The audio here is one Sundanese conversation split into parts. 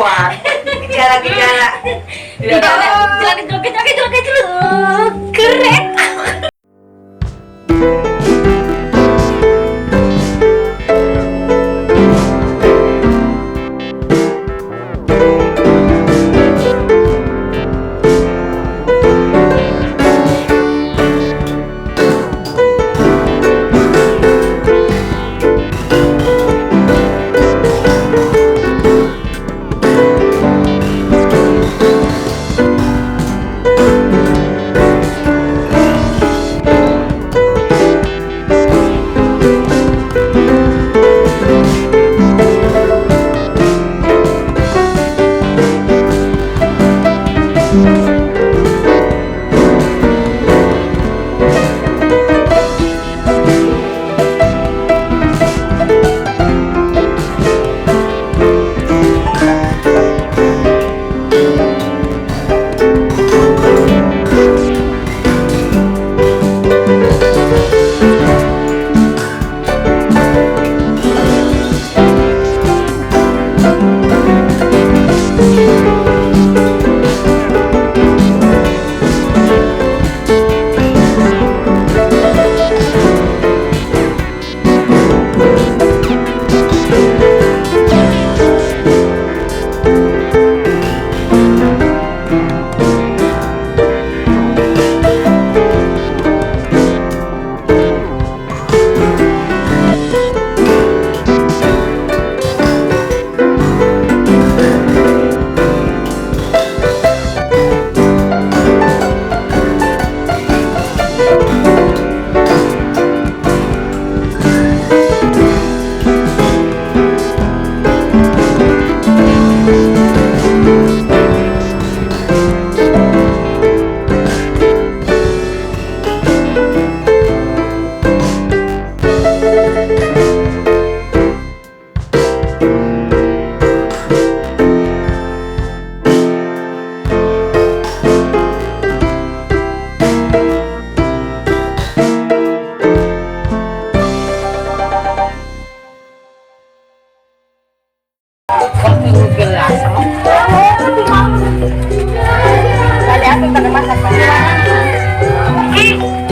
Kuat. Gejala-gejala. Gejala gejala gejala keren.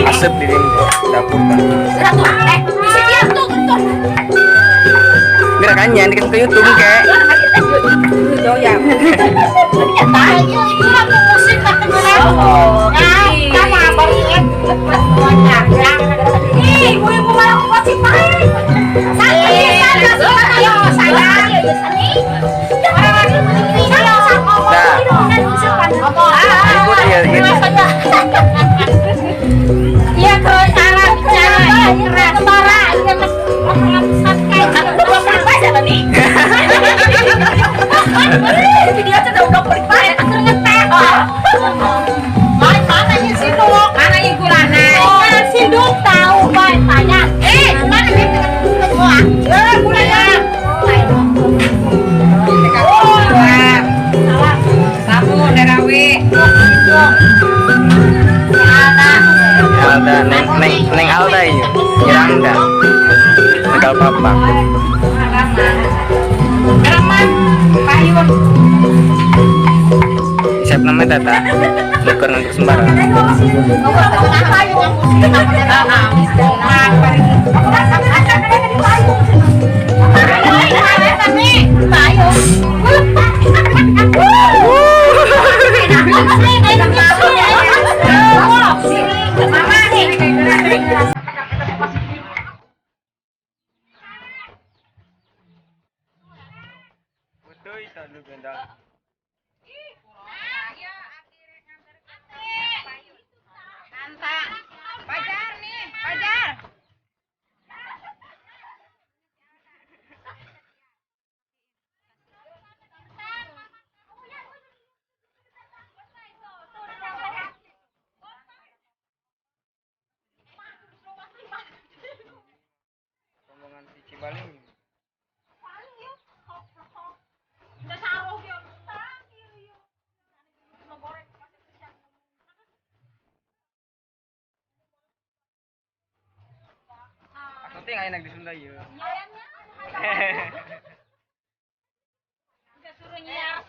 Asep di dapur kan. Gerakannya dikasih ke YouTube kek. Alda, neng neng neng Alda iya, Miranda, Tegal Papa. Siapa namanya Tata? Bukan untuk sembarang. Pajar nih, pajar. Rombongan si Cibaling. Penting ayo di Sunda yuk. Suruh nyiar.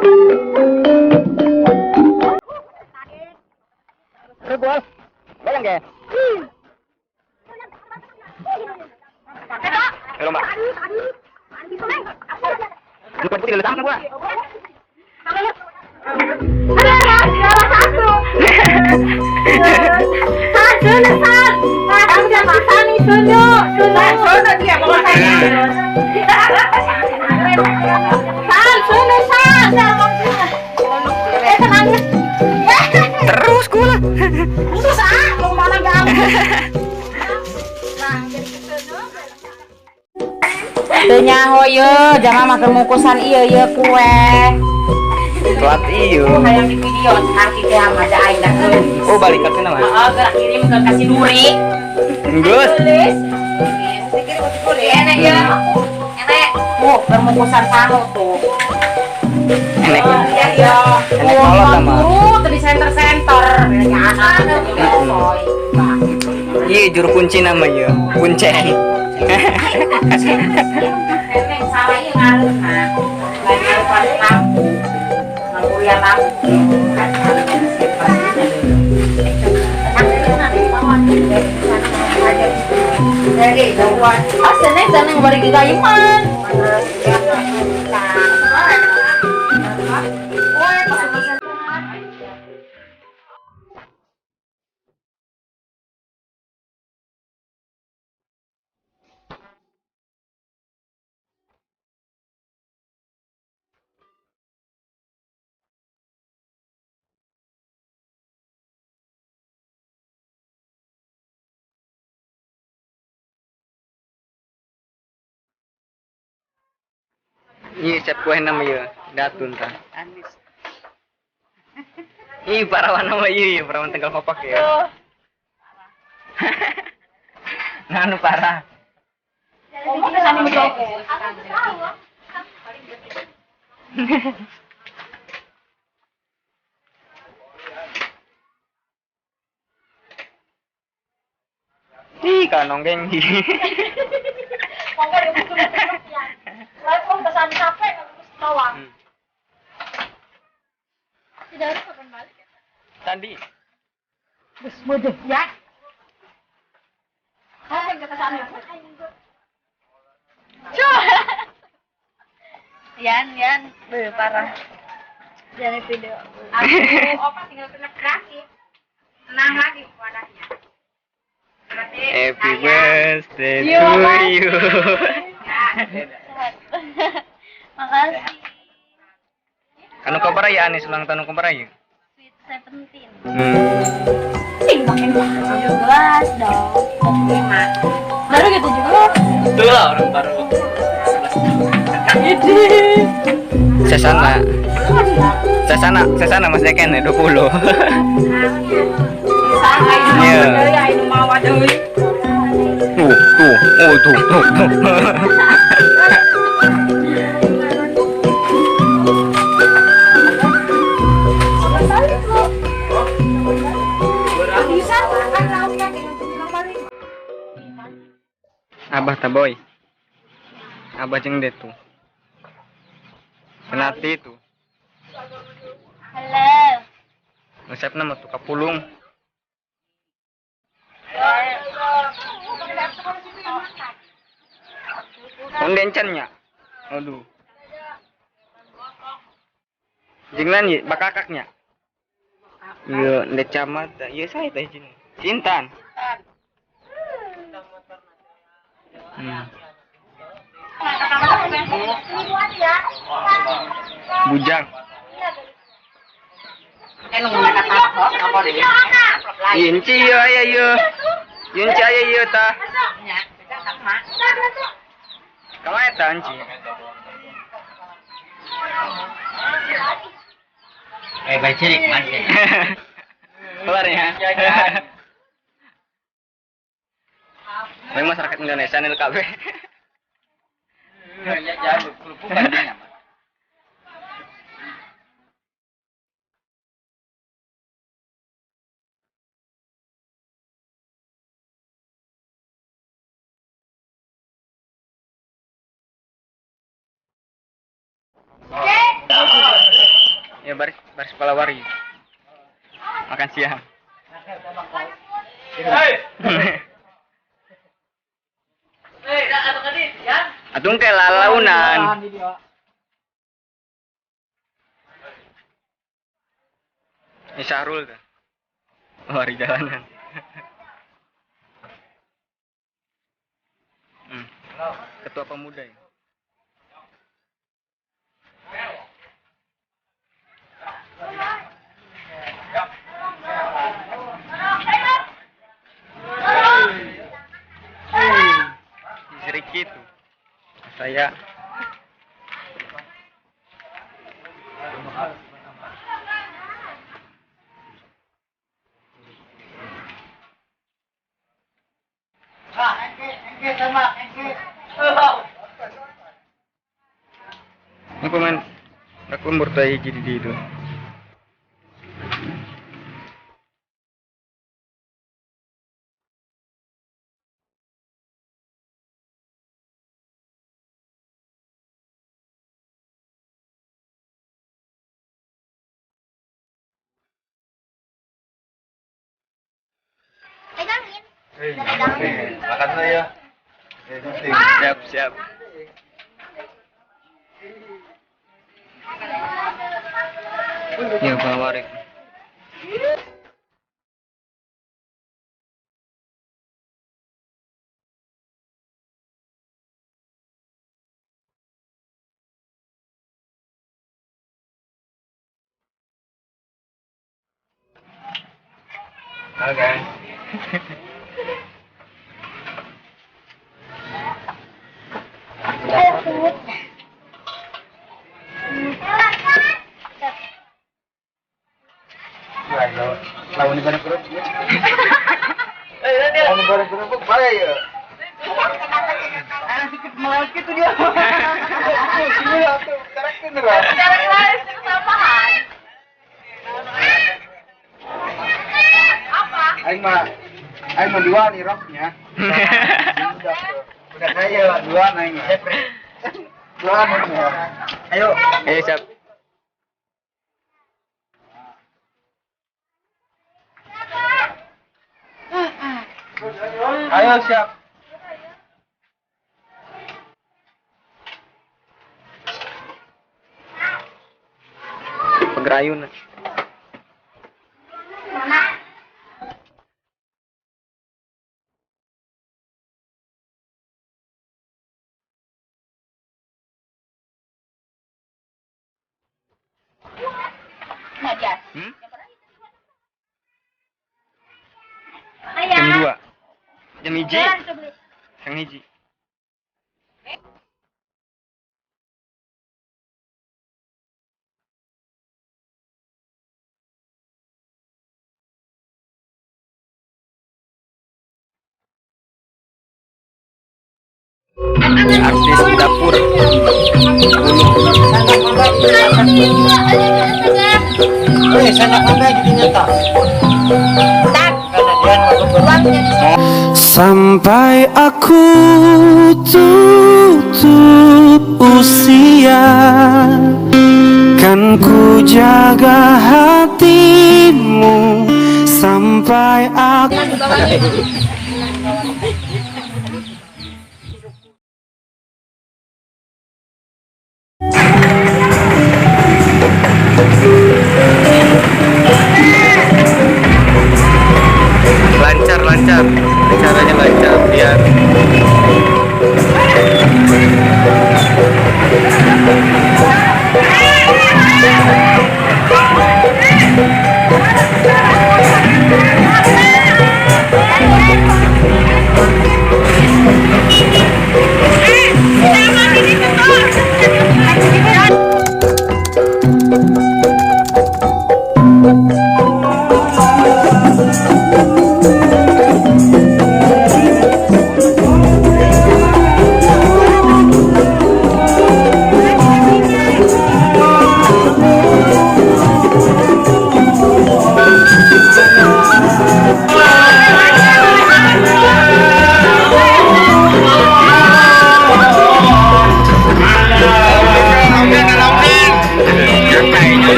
Terus bayang ke? Halo mbak. Lu putih dari tangan gua. Terus gua lah. Terus ah, mau mana gak? Teu nyaho yeuh, jangan makan mukusan ieu ieu kue. Telat ieu. Hayang di video arti teh mah da aing da. Oh, balik ka mah. Heeh, gerak kirim ke kasih duri. Geus. Enak ya. Enak. Oh, bermukusan sangu tuh. Enak. Iya. Enak kolot sama. Teu di center-center. Iya, juru kunci nama ya. Kuncen. Neneng salah ieu ngareuna. Lain ngarupan lampu. Ngakuliah lampu. Ah, seneng seneng bari gayuman. Iya, siap kue nama ya, datun ta. Ih, parawan nama iya, parawan Tegal Papak ya. Nanu parah. Ih, kan nonggeng. Tadi. Bodoh ya. Yan, yan, parah. Jangan video. Aku opa tinggal kena lagi. Tenang lagi wadahnya. Happy birthday to you. Makasih. Kanu kabar ya Anis ulang tahun kabar ya? Sweet 17. Makin 17 dong. 5. Baru gitu juga. Betul lah orang baru 11 tahun. Sesana. Sesana Mas Deken 20. Iya. Tuh, tuh, oh tuh, tuh, tuh. Abah taboy, abah jeung deh tuh, penati tuh. Halo. Resep nama tuh kapulung. Undencannya, aduh. Jenglan ye, bakakaknya. Iya, ndek camat, iya saya teh jeng. Cintan. Bujang. Inci ya ya ya. Inci ya ya ta. Kamu eta inci. Baca nih, mas. Kelar ya. Memang masyarakat Indonesia nih LKB. Ya, ya, kerupuk. Oke. Ya baris baris palawari. Makan siang. Atung kayak lalaunan. Ini Syahrul tuh. Oh, di jalanan. Ketua pemuda ya. Riki itu saya. Ini pemain aku murtai jadi di itu. Makan saya. Siap, siap. Ya, Pak Warik. Halo guys. Lawan di barang kerupuk. Lawan barang kerupuk bahaya ya. Ah, sedikit melaki tuh dia. Gila tuh, karakter lah. Apa? Aing mah dua nih roknya. Udah kaya dua aing. Dua nih. Ayo, ayo siap. Ayo siap. Pegerayun. Hmm? Jam 2. Jam 1. Jam 1. Artis di dapur. Sampai aku tutup usia, kan ku jaga hatimu sampai aku. Lancar, acaranya lancar biar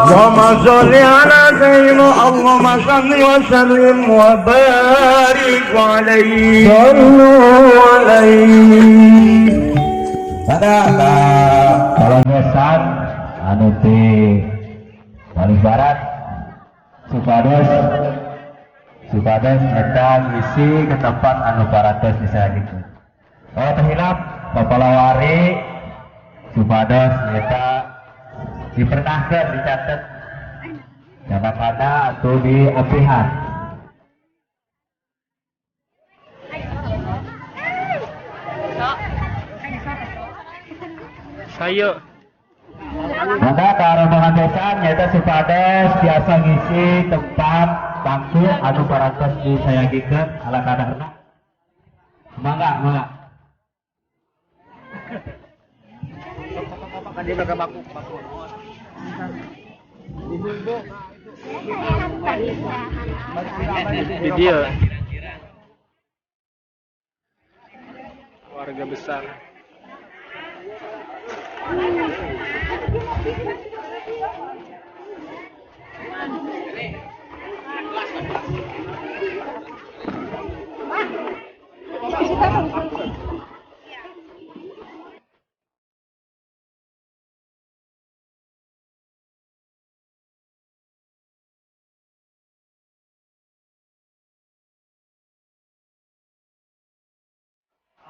اللهم صل على سيدنا، اللهم صل وسلم وبارك عليه، صلوا عليه. Pada calon besan anu ti paling barat supados eta ngisi ke tempat anu parantos misalnya gitu. Oh, terhilap papalawari supados eta dipernahkan, dicatat jabatanna atau diampihan. Sayo. Maka ke rombongan besan nyaeta supados biasa ngisi tempat bangku anu parantos disayagikeun ala kadarna. Mangga, mangga. Kan dia belakang baku, baku. Video. Keluarga besar.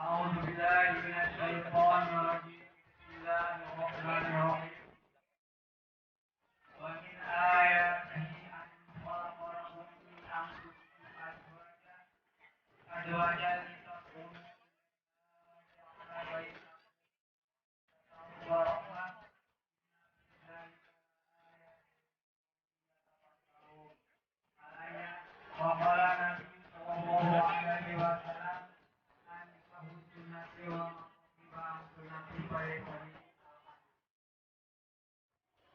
أعوذ بالله من الشيطان الرجيم. بسم الله الرحمن الرحيم. ومن آياته أن خلق لكم من أنفسكم أزواجا لتسكنوا إليها وجعل بينكم ورحمة وقال النبي صلى الله عليه وسلم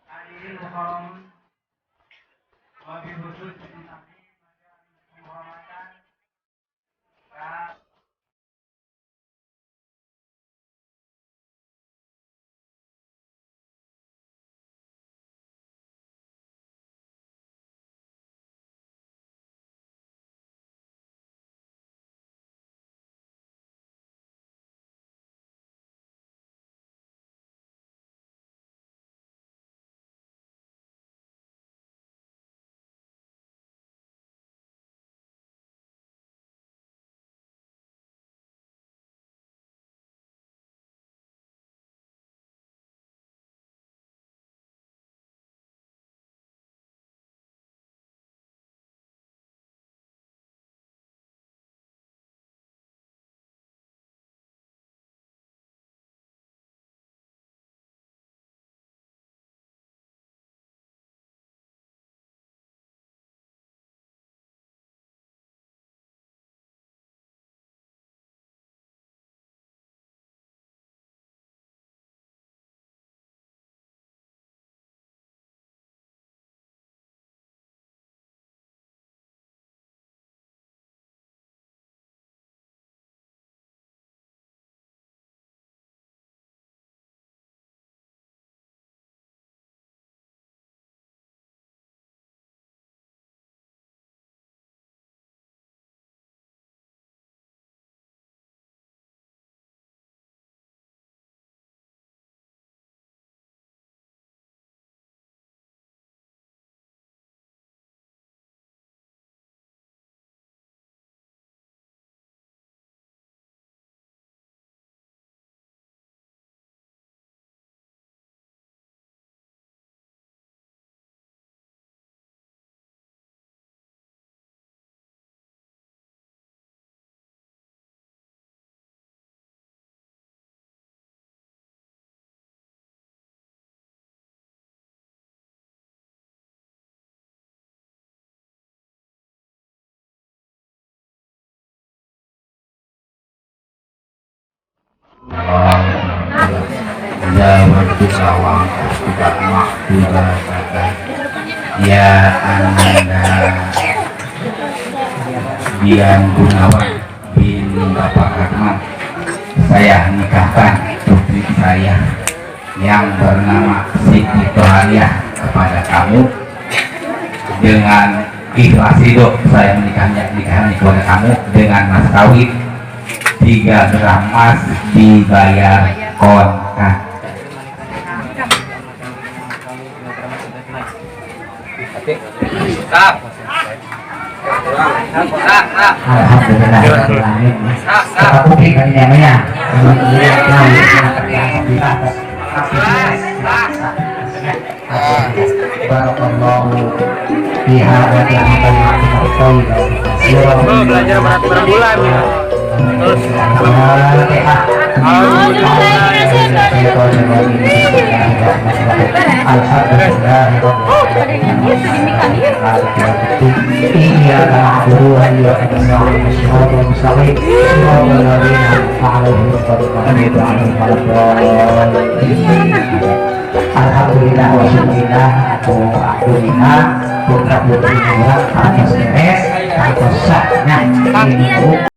Hadirin mukarramun, wabil khusus kehormatan ka Ya Ananda Dian Gunawan bin Bapak Rahmat, saya nikahkan putri saya Yang bernama Siti Tohariah kepada kamu dengan ikhlas hidup saya menikahnya nikahannya kepada kamu dengan mas kawin 3 gram emas dibayar kontan. Alhamdulillah. Bukti kan ya. Barakallahu fiha wa Oh, belajar berbulan. Terus. Alhamdulillah wa syukurillah atau aku putra putri orang atas beres atau sahnya.